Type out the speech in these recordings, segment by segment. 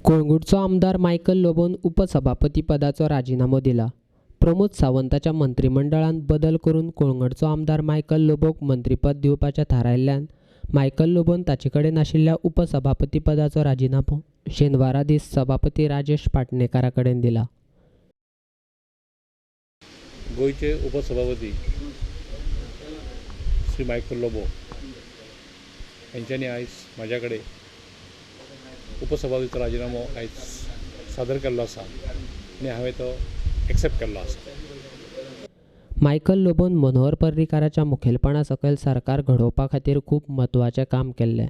कळंगूटचो आमदार मायकल लोबोन उपसभापतीपदाचो राजिनामो दिला. प्रमोद सावंताच्या मंत्रिमंडळांत बदल करून कळंगूटचो आमदार मायकल लोबोक मंत्रीपद दिवपाचें थारायल्ल्यान मायकल लोबोन ताचे कडेन आशिल्ल्या उपसभापतीपदाचो राजिनामो शेनवारा दीस सभापती राजेश पाटणेकारा कडेन दिला. गोंयचे उपसभापती श्री मायकल लोबो यांच्यांनी आयज म्हाज्या कडेन उपसभापतीचो राजिनामो आयज सादर केल्लो आसा आनी हांवें तो एक्सेप्ट केल्लो आसा. मायकल लोबोन मनोहर पर्रीकाराच्या मुखेलपणा सकयल सरकार घडोवपा खातीर खूब म्हत्वाचें काम केल्लें.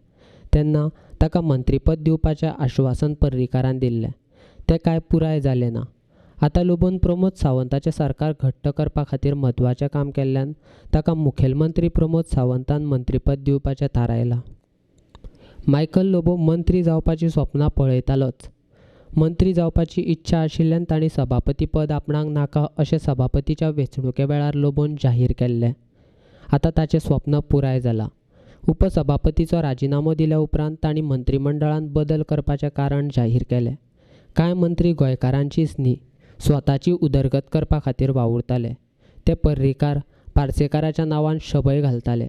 तेन्ना ताका मंत्रीपद दिवपाचें आश्वासन पर्रीकारान दिल्लें, तें कांय पुराय जालें ना. आतां लोबोन प्रमोद सावंताचें सरकार घट्ट करपा खातीर म्हत्वाचें काम केल्ल्यान ताका मुखेलमंत्री प्रमोद सावंतान मंत्रीपद दिवपाचें थारायलां. मायकल लोबो मंत्री जावपाची स्वप्नां पळयतालोच. मंत्री जावपाची इच्छा आशिल्ल्यान तांणी सभापती पद आपणाक नाका अशें सभापतीच्या वेंचणुके वेळार लोबोन जाहीर केल्लें. आतां ताचें स्वप्न पुराय जालां. उपसभापतीचो राजिनामो दिल्या उपरांत तांणी मंत्रिमंडळांत बदल करपाचें कारण जाहीर केलें. कांय मंत्री गोंयकारांचीच न्ही, स्वताची उदरगत करपा खातीर वावुरताले. ते पर्रीकार, पार्सेकाराच्या नांवान शबय घालताले.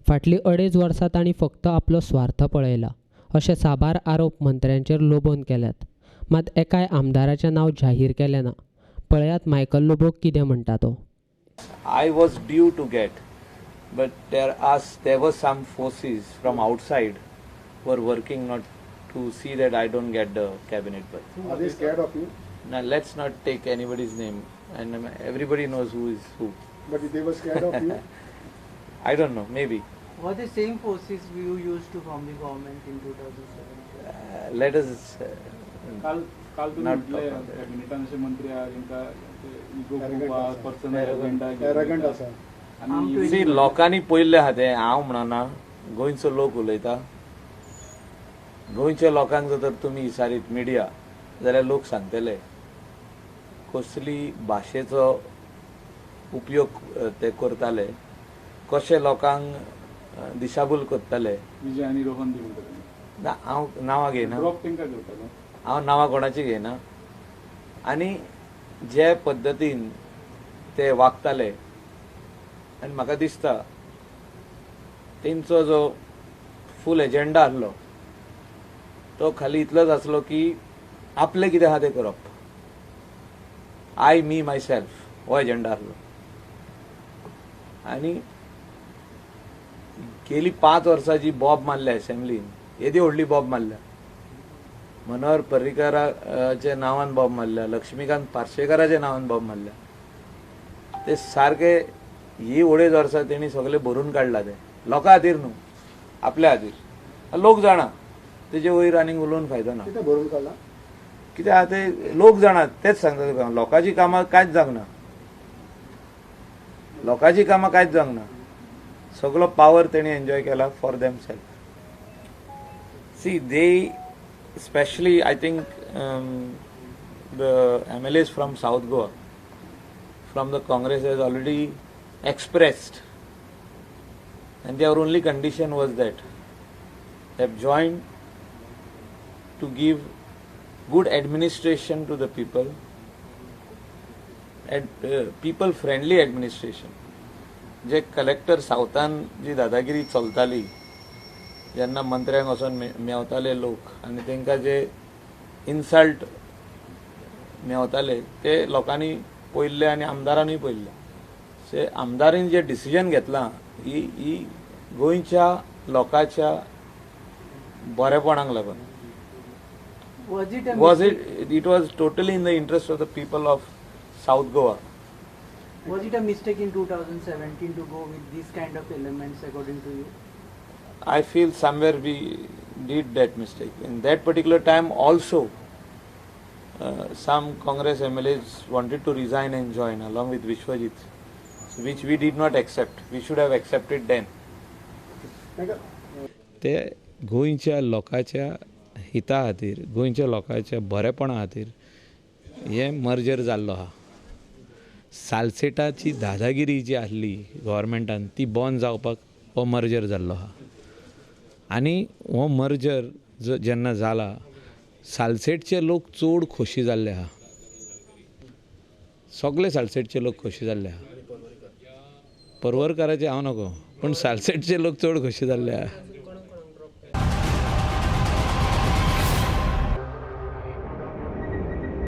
फाटलीं 2.5 वर्सां तांणी फक्त आपलो स्वार्थ पळयला अशे साबार आरोप मंत्र्यांचेर लोबोन केल्यात. मात एकाय आमदाराचें नांव जाहीर केलें ना. पळयात मायकल लोबो कितें म्हणटा तो. I was due to get, but there were some forces from outside were working not to see that I don't get the cabinet berth. Are they scared of you? Now let's not take anybody's name, and everybody knows who is who. But they were scared of you? I don't know, maybe. Were the same forces you used to form the government in 2007? Let us काल काल तुम्ही Not म्हटले talk about that. कॅबिनेटान अशे मंत्री आहा तेंका ego Arrogant खूब आहा, आसा. Personal Arrogant. एजेंडा Arrogant आसा. आनी See, लोकांनी पयल्ले आहा तें हांव म्हणना, गोंयचो लोक उलयता. गोंयच्या लोकांक जर तुमी विचारीत मिडिया जाल्यार लोक सांगतले कसली भाशेचो उपयोग ते करताले, कशे लोकांक दिशाभूल करताले. विजय आनी रोहन बी म्हणटा तुमी. ना, हांव नांवां घेयना. ड्रॉप तेंकां करतालो. हांव नांवां कोणाची घेयना. आनी जे पद्दतीन ते वागताले आनी म्हाका दिसता तेंचो जो फूल एजेंडा आसलो तो खाली इतलोच आसलो की आपलें कितें आहा तें करप, I me my self हो एजेंडा आसलो. आनी गेली 5 वर्सां जी बॉब मारल्या एसेंब्लीन, येदी व्हडली बॉब मारल्या, मनोहर पर्रीकाराच्या नांवान बॉब मारल्या, लक्ष्मीकांत पार्सेकाराच्या नांवान बॉब मारल्या, ते सारके ही 2.5 वर्सां तेणी सगळे भरून काडला. ते लोकां खातीर न्हू, आपल्या खातीर. लोक जाणा तेजे वयर आनीक उलोवन फायदो ना. कितें भरून काडला? कितें आहा ते लोक जाणा, तेच सांगता तुका. लोकांची कामां कांयच जावंक ना, लोकांची कामां कांयच जावंक ना. सगलो पावर तेणी एन्जॉय केला for them self. See, they specially I think the MLAs from South Goa, from the Congress has already expressed, and their only condition was that they have joined to give good administration to the people, people friendly administration. J collector सावथान जी दादागिरी चलताली, जेन्ना मंत्र्यांक वचोन मेवताले लोक आनी तांकां जे insult मेवताले ते लोकांनी पळयल्ले आनी आमदारांनी पळयल्ले. सो आमदारांनी जे डिसिजन घेतलां ही ही गोंयच्या लोकांच्या बरेपणाक लागून. Was it a Was mistake? it was totally in the interest of the people of South Goa. Was it a mistake in 2017 to go with this kind of elements, according to you? I feel somewhere we did that mistake. In that particular time also, some Congress MLAs wanted to resign and join along with Vishwajit, which we did not accept. We should have accepted then. ते गोंयच्या लोकांच्या हिता खातीर, गोंयच्या लोकांच्या बरेपणा खातीर हें merger जाल्लो आहा. सालसेटाची दादागिरी जी आसली गव्हर्मेंटान ती बंद जावपाक हो मर्जर जाल्लो आहा. आनी हो मर्जर जेन्ना जाला सालसेटचे लोक चड खोशी जाल्ले आहा. सगळे सालसेटचे लोक खोशी जाल्ले आहा. पर्वरकाराचे हांव नको, पूण सालसेटचे लोक चड खोशी जाल्ले आहा.